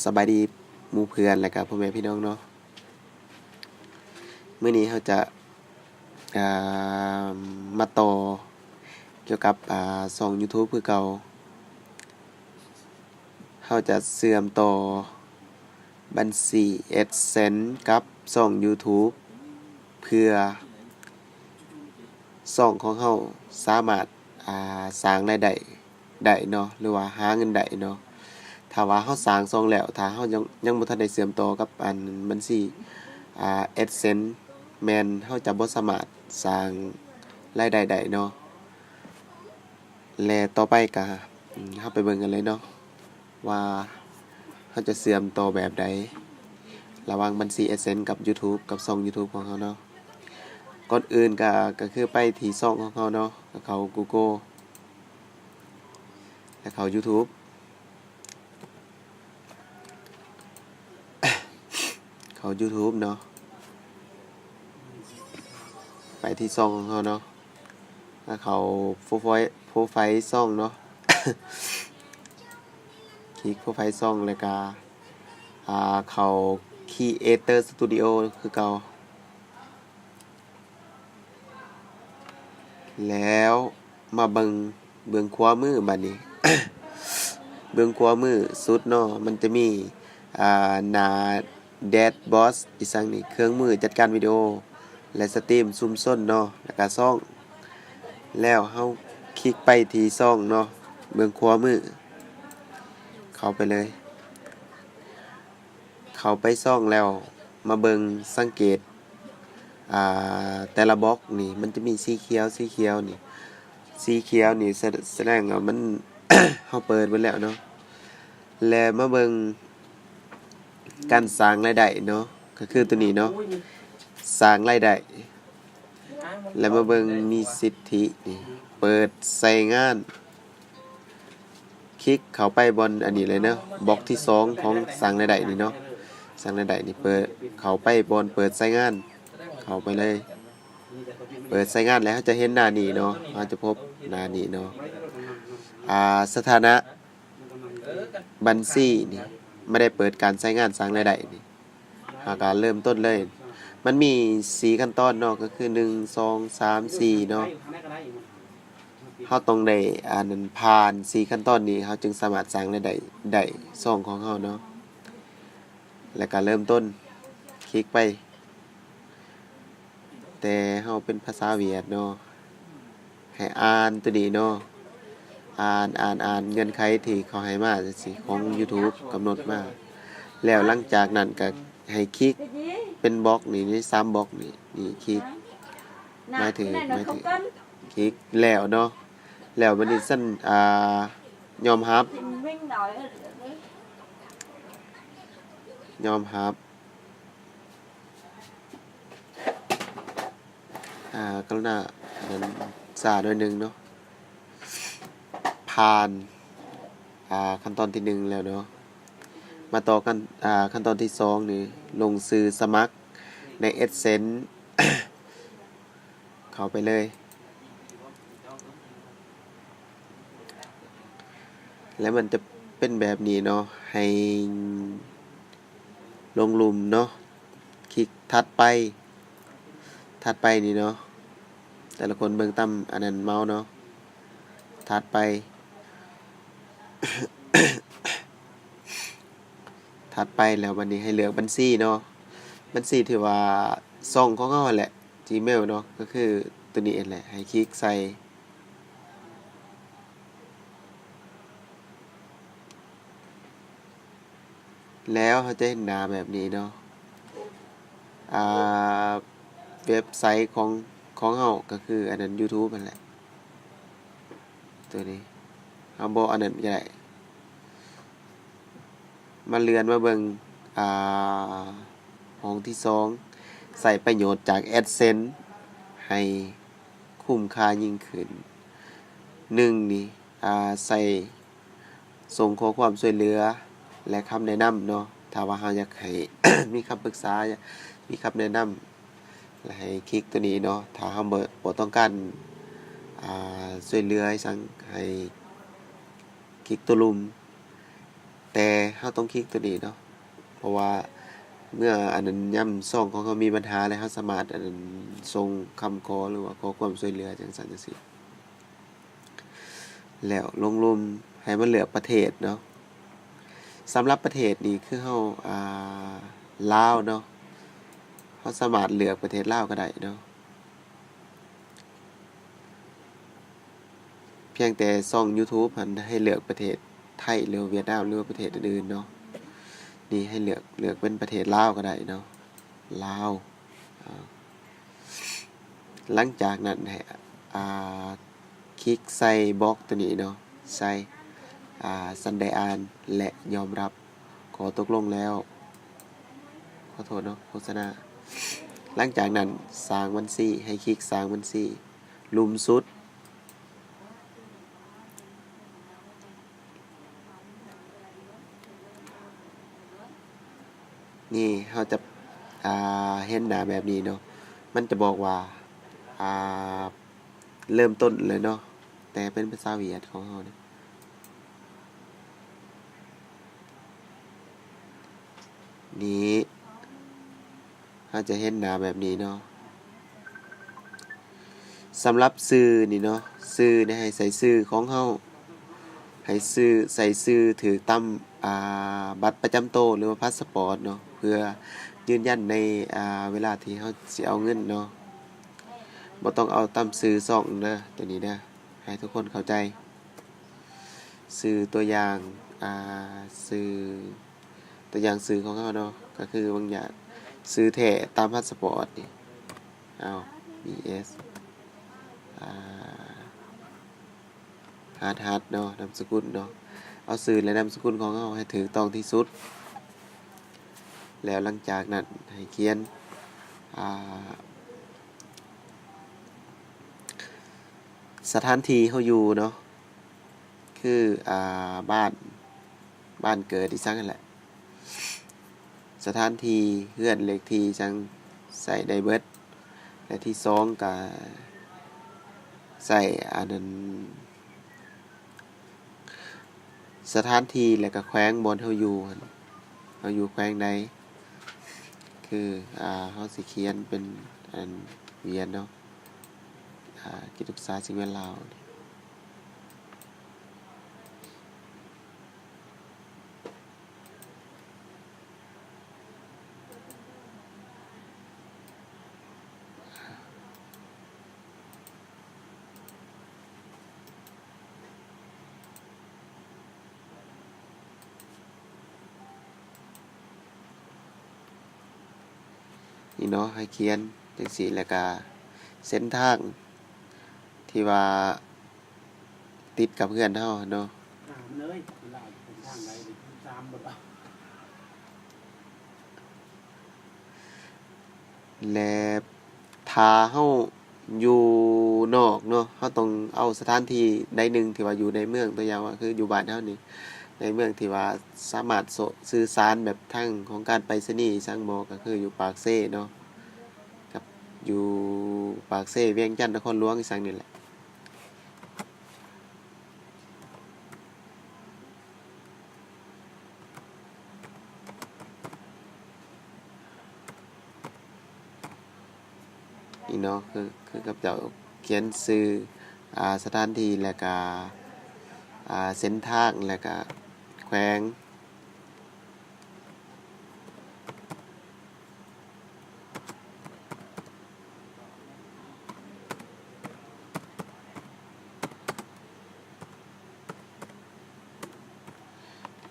ສະບາຍດີໝູ່ເພື່ອນ ແລະກະພໍ່ແມ່ພີ່ນ້ອງເນາະ. ມື້ນີ້ເຮົາຈະ ອ່າ ມາຕໍ່ກ່ຽວກັບ ອ່າ ຊ່ອງ YouTube ຄືເກົ່າ. ເຮົາຈະເຊື່ອມຕໍ່ບັນຊີ AdSense ກັບຊ່ອງ YouTube ເພື່ອຊ່ອງຂອງເຮົາສາມາດ ອ່າ ສ້າງລາຍໄດ້ ໄດ້ເນາະ ຫຼືວ່າຫາເງິນໄດ້ເນາະ. ຖ້າວ່າເຮົາສ້າງຊ່ອງແລ້ວ ຖ້າເຮົາຍັງ ຍັງບໍ່ທັນໄດ້ເຊື່ອມຕໍ່ກັບອັນບັນຊີ ອ່າ AdSense ແມ່ນເຮົາຈະບໍ່ສາມາດສ້າງລາຍໄດ້ໄດ້ເນາະ. ແລະຕໍ່ໄປກະ ເຮົາໄປເບິ່ງກັນເລີຍເນາະ ວ່າເຮົາຈະເຊື່ອມຕໍ່ແບບໃດ ລະຫວ່າງບັນຊີ AdSense ກັບ YouTube ກັບຊ່ອງ YouTube ຂອງເຮົາເນາະ. ກ່ອນອື່ນກະ ກະຄືໄປທີ່ຊ່ອງຂອງເຮົາເນາະ ກະເຂົ້າ Google ແລະເຂົ້າ YouTube ເຂົ້າ YouTube ເນາະ ໄປທີ່ຊ່ອງຂອງເຮົາເນາະ ແລ້ວເຂົ້າໂປຣໄຟ ໂປຣໄຟຊ່ອງເນາະ ຄລິກໂປຣໄຟຊ່ອງ ແລ້ວກະ ອ່າ ເຂົ້າ Creator Studio ຄືເກົ່າ. ແລ້ວມາເບິ່ງເບື້ອງຂວາມືບາດນີ້ ເບື້ອງຂວາມືສຸດເນາະ ມັນຈະມີ ອ່າ ໜ້າແດດບອດ ອີ່ສັງນີ້ ເຄື່ອງມືຈັດການວິດີໂອ ແລະ ສະຕຣີມຊຸມຊົນເນາະ ແລ້ວກະຊ່ອງ. ແລ້ວເຮົາຄລິກໄປທີ່ຊ່ອງເນາະ ເບື້ອງຂວາມື ເຂົ້າໄປເລີຍ. ເຂົ້າໄປຊ່ອງແລ້ວມາເບິ່ງ ສັງເກດ ອ່າ ແຕ່ລະບລັອກນີ້ ມັນຈະມີສີຂຽວ ສີຂຽວນີ້ ສີຂຽວນີ້ ສະ ສະແດງວ່າມັນ ເຮົາເປີດເບິດແລ້ວເນາະ. ແລະມາເບິ່ງການສ້າງລາຍໄດ້ເນາະ ກະຄືໂຕນີ້ເນາະ ສ້າງລາຍໄດ້. ແລະມາເບິ່ງມີສິດທິນີ້ ເປີດໃຊ້ງານ. ຄລິກເຂົ້າໄປບ່ອນອັນນີ້ເລີຍເນາະ ບລັອກທີສອງຂອງສ້າງລາຍໄດ້ນີ້ເນາະ ສ້າງລາຍໄດ້ນີ້ ເປີດ ເຂົ້າໄປບ່ອນເປີດໃຊ້ງານ ເຂົ້າໄປເລີຍ. ເປີດໃຊ້ງານແລ້ວ ເຮົາຈະເຫັນໜ້ານີ້ເນາະ ເຮົາຈະພົບໜ້ານີ້ເນາະ ອ່າ ສະຖານະບັນຊີນີ້ ບໍ່ໄດ້ເປີດການໃຊ້ງານສ້າງລາຍໄດ້ນີ້. ເຮົາກະເລີ່ມຕົ້ນເລີຍ ມັນມີສີ່ຂັ້ນຕອນເນາະ ກະຄື ໜຶ່ງ ສອງ ສາມ ສີ່ ເນາະ. ເຮົາຕ້ອງໄດ້ ອັນນັ້ນ ຜ່ານສີ່ຂັ້ນຕອນນີ້ ເຮົາຈຶ່ງສາມາດສ້າງລາຍໄດ້ ໄດ້ຊ່ອງຂອງເຮົາເນາະ. ແລ້ວກະເລີ່ມຕົ້ນ ຄລິກໄປ ແຕ່ເຮົາເປັນພາສາຫວຽດເນາະ ໃຫ້ອ່ານໂຕນີ້ເນາະ ອ່ານ ອ່ານ ອ່ານເງື່ອນໄຂທີ່ເຂົາໃຫ້ມາຈັ່ງຊີ້ ຂອງ YouTube ກຳນົດມາ. ແລ້ວຫຼັງຈາກນັ້ນກະໃຫ້ຄລິກເປັນບລັອກນີ້ ໃນສາມບລັອກນີ້ ນີ້ຄລິກ ໝາຍເຖິງ ໝາຍເຖິງ ຄລິກແລ້ວເນາະ. ແລ້ວບັດນີ້ຊັ້ນ ອ່າ ຍອມຮັບ ຍອມຮັບ ອ່າ ກະລຸນາ ອັນນັ້ນ ຊ້າໜ້ອຍໜຶ່ງເນາະ. ຜ່ານ ອ່າ ຂັ້ນຕອນທີໜຶ່ງແລ້ວເນາະ ມາຕໍ່ຂັ້ນ ອ່າ ຂັ້ນຕອນທີສອງນີ້ ລົງຊື່ສະໝັກໃນ AdSense ເຂົ້າໄປເລີຍ ແລ້ວມັນຈະເປັນແບບນີ້ເນາະ ໃຫ້ລົງລຸ່ມເນາະ. ຄລິກຖັດໄປ ຖັດໄປນີ້ເນາະ ແຕ່ລະຄົນເບິ່ງຕາມອັນນັ້ນເມົາເນາະ ຖັດໄປ ຖັດໄປແລ້ວບັດນີ້ໃຫ້ເລືອກບັນຊີເນາະ ບັນຊີທີ່ວ່າຊ່ອງຂອງເຮົາຫັ້ນແຫຼະ Gmail ເນາະ ກະຄືໂຕນີ້ຫັ້ນແຫຼະ ໃຫ້ຄລິກໃສ່ ແລ້ວເຮົາຈະເຫັນໜ້າແບບນີ້ເນາະ ອ່າ ເວັບໄຊຂອງ ຂອງເຮົາກະຄືອັນນັ້ນ YouTube ຫັ້ນແຫຼະ ໂຕນີ້ ເຮົາບໍ່ອັນນັ້ນກະໄດ້. ມາເລື່ອນມາເບິ່ງ ອ່າ ຫ້ອງທີສອງ ໃຊ້ປະໂຫຍດຈາກ AdSense ໃຫ້ຄຸ້ມຄ່າຍິ່ງຂຶ້ນ. ໜຶ່ງນີ້ ອ່າ ໃສ່ ສົ່ງຂໍ້ຄວາມຊ່ວຍເຫຼືອ ແລະ ຄຳແນະນຳເນາະ ຖ້າວ່າເຮົາຢາກໃຫ້ ມີຄຳປຶກສາ ມີຄຳແນະນຳ ແລະ ໃຫ້ຄລິກໂຕນີ້ເນາະ. ຖ້າເຮົາບໍ່ ບໍ່ຕ້ອງການ ອ່າ ຊ່ວຍເຫຼືອອີ່ຫຍັງ ໃຫ້ຄລິກໂຕລຸ່ມ ແຕ່ເຮົາຕ້ອງຄລິກໂຕນີ້ເນາະ ເພາະວ່າເມື່ອອັນນັ້ນ ຍາມຊ່ອງຂອງເຮົາມີບັນຫາແລ້ວ ເຮົາສາມາດອັນນັ້ນ ສົ່ງຄຳຂໍ ຫຼືວ່າຂໍຄວາມຊ່ວຍເຫຼືອ ຈັ່ງຊັ້ນຈັ່ງຊີ້ ແລ້ວລົງລຸ່ມໃຫ້ມັນເລືອກປະເທດເນາະ. ສຳລັບປະເທດນີ້ຄືເຮົາ ອ່າ ລາວເນາະ ເຮົາສາມາດເລືອກປະເທດລາວກໍໄດ້ເນາະ. ພຽງແຕ່ຊ່ອງຢູທູບຫັ້ນໃຫ້ເລືອກປະເທດໄທ ຫຼືຫວຽດນາມ ຫຼືວ່າປະເທດອື່ນໆເນາະ. ນີ້ໃຫ້ເລືອກ ເລືອກເປັນປະເທດລາວກໍໄດ້ເນາະ ລາວ. ອາ ຫຼັງຈາກນັ້ນໃຫ້ ອ່າ ຄລິກໃສ່ບັອກໂຕນີ້ເນາະ ໃສ່ ອ່າ ສັນໄດ້ອ່ານ ແລະ ຍອມຮັບ ຂໍຕົກລົງແລ້ວ ຂໍໂທດເນາະ ໂຄສະນາ. ຫຼັງຈາກນັ້ນສ້າງບັນຊີ ໃຫ້ຄລິກສ້າງບັນຊີ ລຸ່ມສຸດ. ນີ້ເຮົາຈະ ອ່າ ເຫັນໜ້າແບບນີ້ເນາະ ມັນຈະບອກວ່າ ອ່າ ເລີ່ມຕົ້ນເລີຍເນາະ ແຕ່ເປັນພາສາຫວຽດຂອງເຮົານີ້ ນີ້ ເຮົາຈະເຫັນໜ້າແບບນີ້ເນາະ. ສຳລັບຊື່ນີ້ເນາະ ຊື່ນີ້ໃຫ້ໃສ່ຊື່ຂອງເຮົາ ໃຫ້ຊື່ ໃສ່ຊື່ຖືກຕາມ ອ່າ ບັດປະຈຳໂຕ ຫຼືວ່າພາສະປອດເນາະ ເພື່ອຢືນຢັນໃນ ອ່າ ເວລາທີ່ເຮົາຊິເອົາເງິນເນາະ. ບໍ່ຕ້ອງເອົາຕາມຊື່ຊ່ອງເດີ ໂຕນີ້ເດີ ໃຫ້ທຸກຄົນເຂົ້າໃຈ. ຊື່ຕົວຢ່າງ ອ່າ ຊື່ ຕົວຢ່າງຊື່ຂອງເຮົາເນາະ ກໍຄືບາງຢ່າງ ຊື່ແທ້ຕາມພາສະປອດນີ້ ເອົາ ບີເອສ ອ່າ ຮາດ ຮາດ ເນາະ ນາມສະກຸນເນາະ. ເອົາຊື່ ແລະ ນາມສະກຸນຂອງເຮົາໃຫ້ຖືກຕ້ອງທີ່ສຸດ ແລ້ວຫຼັງຈາກນັ້ນໃຫ້ຂຽນ ອ່າ ສະຖານທີ່ເຮົາຢູ່ເນາະ ຄື ອ່າ ບ້ານ ບ້ານເກີດອີ່ຫຍັງຫັ້ນແຫຼະ ສະຖານທີ່ ເຮືອນ ເລກທີ່ຫຍັງໃສ່ໄດ້ເບິດ ແລະ ທີສອງກະໃສ່ອັນນັ້ນ ສະຖານທີ່ ແລະ ກະແຂວງບ່ອນເຮົາຢູ່ຫັ້ນ ເຮົາຢູ່ແຂວງໃດ ຄື ອ່າ ເຮົາຊິຂຽນເປັນອັນຫວຽດເນາະ ອ່າ ກິດຈະປຶກສາສິ່ງແວດລ້ອມ. ນີ້ເນາະ ໃຫ້ຂຽນຈັ່ງຊີ້ ແລ້ວກະເສັ້ນທາງທີ່ວ່າ ຕິດກັບເຮືອນເຮົາເນາະ ແລະ ຖ້າເຮົາຢູ່ນອກເນາະ ເຮົາຕ້ອງເອົາສະຖານທີ່ໃດໜຶ່ງທີ່ວ່າຢູ່ໃນເມືອງ ຕົວຢ່າງວ່າຄືຢູ່ບ້ານເຮົານີ້ ໃນເມືອງທີ່ວ່າສາມາດໂສ ສື່ສານແບບທາງຂອງການໄປສະນີອີ່ຫຍັງບໍ່ ກໍຄືຢູ່ປາກເຊເນາະ ກັບຢູ່ປາກເຊ ວຽງຈັນ ນະຄອນຫຼວງອີ່ຫຍັງນີ້ແຫຼະ. ນີ້ເນາະ ຄື ຄືຂ້າພະເຈົ້າຂຽນຊື່ ອ່າ ສະຖານທີ່ ແລ້ວກະ ອ່າ ເສັ້ນທາງ ແລ້ວກະແຂວງ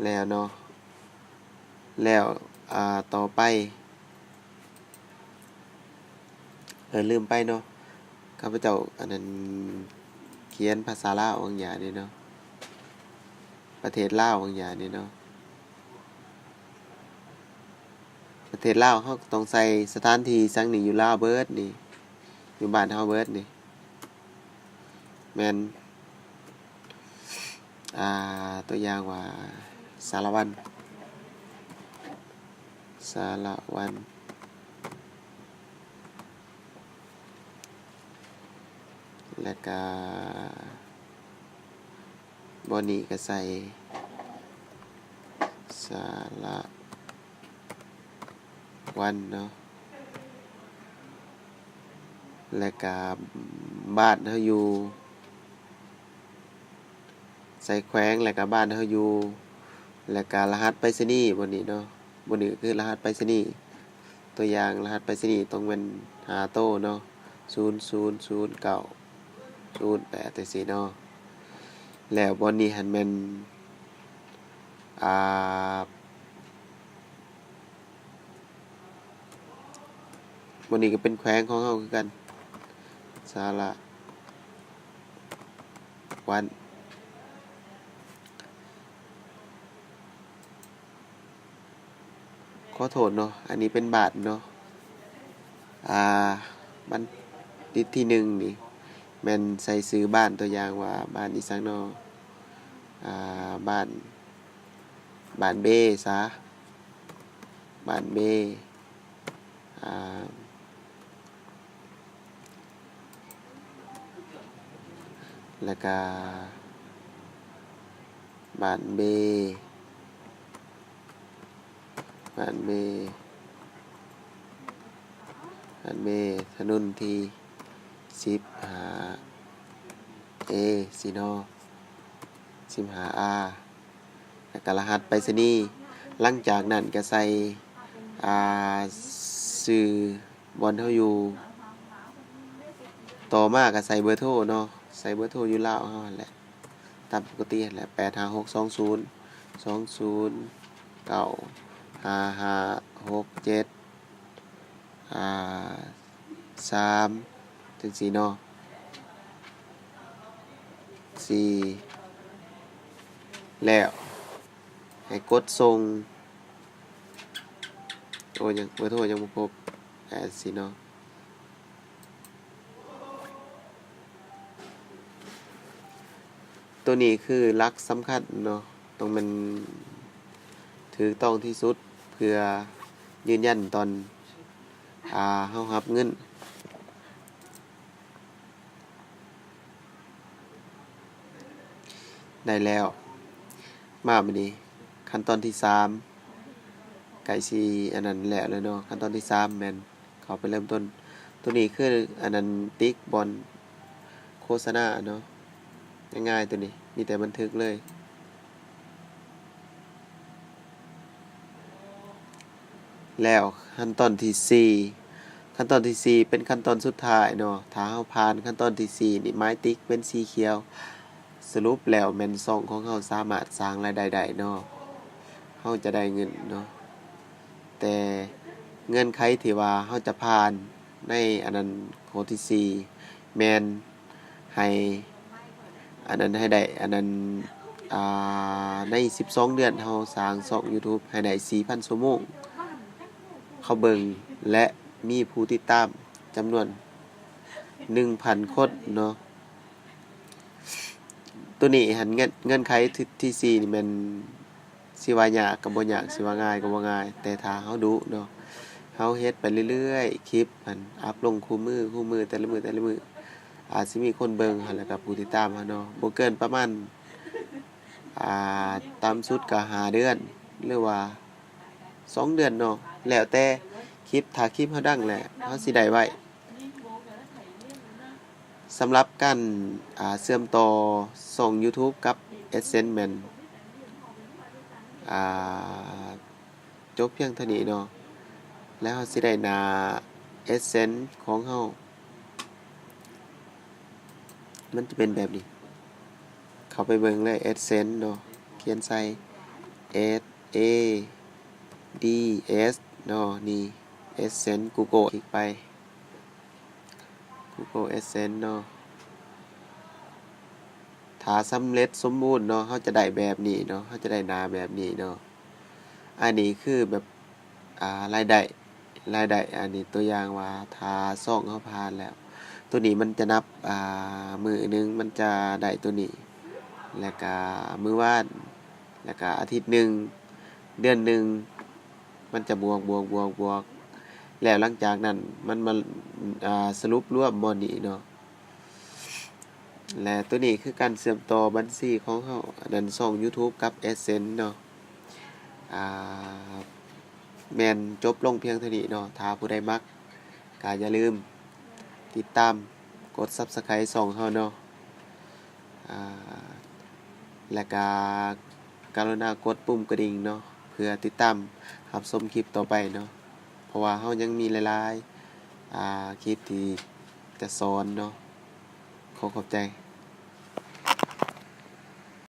ແລ້ວເນາະ ແລ້ວ ອ່າ ຕໍ່ໄປ ເອີ ລືມໄປເນາະ ຂ້າພະເຈົ້າ ອັນນັ້ນ ຂຽນພາສາລາວບາງຢ່າງນີ້ເນາະ ປະເທດລາວບາງຢ່າງນີ້ເນາະ ປະເທດລາວ ເຮົາກໍຕ້ອງໃສ່ສະຖານທີ່ສັງນີ້ ຢູ່ລາວເບີດນີ້ ຢູ່ບ້ານເຮົາເບີດນີ້ ແມ່ນ ອ່າ ຕົວຢ່າງວ່າ ສາລະວັນ ສາລະວັນ ແລ້ວກະ ບ່ອນນີ້ກະໃສ່ ສາລະວັນເນາະ ແລະກະບ້ານເຮົາຢູ່ ໃສ່ແຂວງ ແລະກະບ້ານເຮົາຢູ່ ແລະກະລະຫັດໄປສະນີ ບ່ອນນີ້ເນາະ ບ່ອນນີ້ຄືລະຫັດໄປສະນີ ຕົວຢ່າງລະຫັດໄປສະນີຕ້ອງແມ່ນຫ້າໂຕເນາະ ສູນສູນສູນເກົ້າສູນແປດ ຈັ່ງຊີ້ເນາະ ແລ້ວບ່ອນນີ້ຫັ້ນແມ່ນ ອ່າ ມື້ນີ້ກໍເປັນແຂວງຂອງເຮົາຄືກັນ ສາລະວັນ ຂໍໂທດເນາະ ອັນນີ້ເປັນບາດເນາະ ອ່າ ບັນ ດິດທີໜຶ່ງນີ້ ແມ່ນໃສ່ຊື່ບ້ານ ຕົວຢ່າງວ່າບ້ານອີ່ສັງເນາະ ອ່າ ບ້ານ ບ້ານເບຊະ ບ້ານເບ ອ່າ ແລ້ວກະບ້ານເບ ບ້ານເບ ບ້ານເບ ຖະໜົນທີສິບຫ້າເອ ຊີ້ເນາະ ສິບຫ້າອາ ແລ້ວກະລະຫັດໄປສະນີ ຫຼັງຈາກນັ້ນກະໃສ່ ອ່າ ຊື່ບ່ອນເຮົາຢູ່ ຕໍ່ມາກະໃສ່ເບີໂທເນາະ ໃສ່ເບີໂທຢູ່ລາວເຮົາຫັ້ນແຫຼະ ຕາມປົກກະຕິຫັ້ນແຫຼະ ແປດຫ້າຫົກສອງສູນ ສອງສູນ ເກົ້າຫ້າຫ້າຫົກເຈັດ ອ່າ ສາມ ຈັ່ງຊີ້ເນາະ ສີ່ ແລ້ວໃຫ້ກົດສົ່ງ ໂອ້ ຍັງ ເບີໂທຍັງບໍ່ຄົບ ຈັ່ງຊີ້ເນາະ. ໂຕນີ້ຄືຫຼັກສຳຄັນເນາະ ຕ້ອງແມ່ນຖືກຕ້ອງທີ່ສຸດ ເພື່ອຢືນຢັນຕອນ ອ່າ ເຮົາຮັບເງິນ ໄດ້ແລ້ວ ມາບາດນີ້ ຂັ້ນຕອນທີສາມ ໃກ້ຊິອັນນັ້ນແລ້ວແລ້ວເນາະ ຂັ້ນຕອນທີສາມແມ່ນ ເຂົ້າໄປເລີ່ມຕົ້ນ ໂຕນີ້ຄືອັນນັ້ນ ຕິກບ່ອນໂຄສະນາເນາະ ງ່າຍໆ ໂຕນີ້ ມີແຕ່ບັນທຶກເລີຍ ແລ້ວຂັ້ນຕອນທີສີ່ ຂັ້ນຕອນທີສີ່ເປັນຂັ້ນຕອນສຸດທ້າຍເນາະ ຖ້າເຮົາຜ່ານຂັ້ນຕອນທີສີ່ນີ້ ໝາຍຕິກເປັນສີຂຽວ ສະຫຼຸບແລ້ວແມ່ນຊ່ອງຂອງເຮົາສາມາດສ້າງລາຍໄດ້ໄດ້ເນາະ ເຮົາຈະໄດ້ເງິນເນາະ ແຕ່ເງື່ອນໄຂທີ່ວ່າເຮົາຈະຜ່ານໃນອັນນັ້ນ ຂໍ້ທີສີ່ ແມ່ນໃຫ້ອັນນັ້ນ ໃຫ້ໄດ້ອັນນັ້ນ ອ່າ ໃນສິບສອງເດືອນເຮົາສ້າງຊ່ອງຢູທູບໃຫ້ໄດ້ສີ່ພັນຊົ່ວໂມງ ເຂົາເບິ່ງ ແລະ ມີຜູ້ຕິດຕາມຈຳນວນໜຶ່ງພັນຄົນເນາະ. ໂຕນີ້ຫັ້ນ ເງື່ອນ ເງື່ອນໄຂທີສີ່ນີ້ແມ່ນ ຊິວ່າຍາກກໍບໍ່ຍາກ ຊິວ່າງ່າຍກໍບໍ່ງ່າຍ ແຕ່ຖ້າເຮົາດຸເນາະ ເຮົາເຮັດໄປເລື້ອຍໆ ຄລິບຫັ້ນ ອັບລົງຄູ່ມື້ ຄູ່ມື້ ແຕ່ລະມື້ ແຕ່ລະມື້ ອາດຊິມີຄົນເບິ່ງຫັ້ນ ແລ້ວກໍຜູ້ຕິດຕາມເຮົາເນາະ ບໍ່ເກີນປະມານ ອ່າ ຕ່ຳສຸດກໍຫ້າເດືອນ ຫຼືວ່າສອງເດືອນເນາະ ແລ້ວແຕ່ຄລິບ ຖ້າຄລິບເຮົາດັງແຫຼະ ເຮົາຊິໄດ້ໄວ. ສຳລັບການ ອ່າ ເຊື່ອມຕໍ່ຊ່ອງຢູທູບກັບແອັດເຊັນແມ່ນ ອ່າ ຈົບພຽງເທົ່ານີ້ເນາະ ແລ້ວເຮົາຊິໄດ້ໜ້າແອັດເຊັນຂອງເຮົາ ມັນຈະເປັນແບບນີ້ ເຂົ້າໄປເບິ່ງເລີຍ ແອັດເຊັນເນາະ ຂຽນໃສ່ ເອັດ ເອ ດີ ເອັດ ເນາະ ນີ້ ແອັດເຊັນ ກູໂກ ຄລິກໄປ ກູໂກ ແອັດເຊັນ ເນາະ ຖ້າສຳເລັດສົມບູນເນາະ ເຮົາຈະໄດ້ແບບນີ້ເນາະ ເຮົາຈະໄດ້ໜ້າແບບນີ້ເນາະ ອັນນີ້ຄືແບບ ອ່າ ລາຍໄດ້ ລາຍໄດ້ ອັນນີ້ຕົວຢ່າງວ່າ ຖ້າຊ່ອງເຮົາຜ່ານແລ້ວ ໂຕນີ້ມັນຈະນັບ ອ່າ ມື້ໜຶ່ງມັນຈະໄດ້ໂຕນີ້ ແລ້ວກະມື້ວານ ແລ້ວກະອາທິດໜຶ່ງ ເດືອນໜຶ່ງ ມັນຈະບວກ ບວກ ບວກ ບວກ ແລ້ວຫຼັງຈາກນັ້ນມັນມາ ອ່າ ສະຫຼຸບລວມໝົດນີ້ເນາະ ແລະ ໂຕນີ້ຄືການເຊື່ອມຕໍ່ບັນຊີຂອງເຮົາ ອັນນັ້ນ ຊ່ອງຢູທູບກັບແອັດເຊັນເນາະ. ອ່າ ແມ່ນຈົບລົງພຽງເທົ່ານີ້ເນາະ. ຖ້າຜູ້ໃດມັກ ກໍຢ່າລືມຕິດຕາມ ກົດ Subscribe ຊ່ອງເຮົາເນາະ. ອ່າ ແລະກະກະລຸນາກົດປຸ່ມກະດິ່ງເນາະ ເພື່ອຕິດຕາມຮັບຊົມຄລິບຕໍ່ໄປເນາະ ເພາະວ່າເຮົາຍັງມີຫຼາຍໆ ອ່າ ຄລິບທີ່ຈະສອນເນາະ. ຂໍຂອບໃຈ.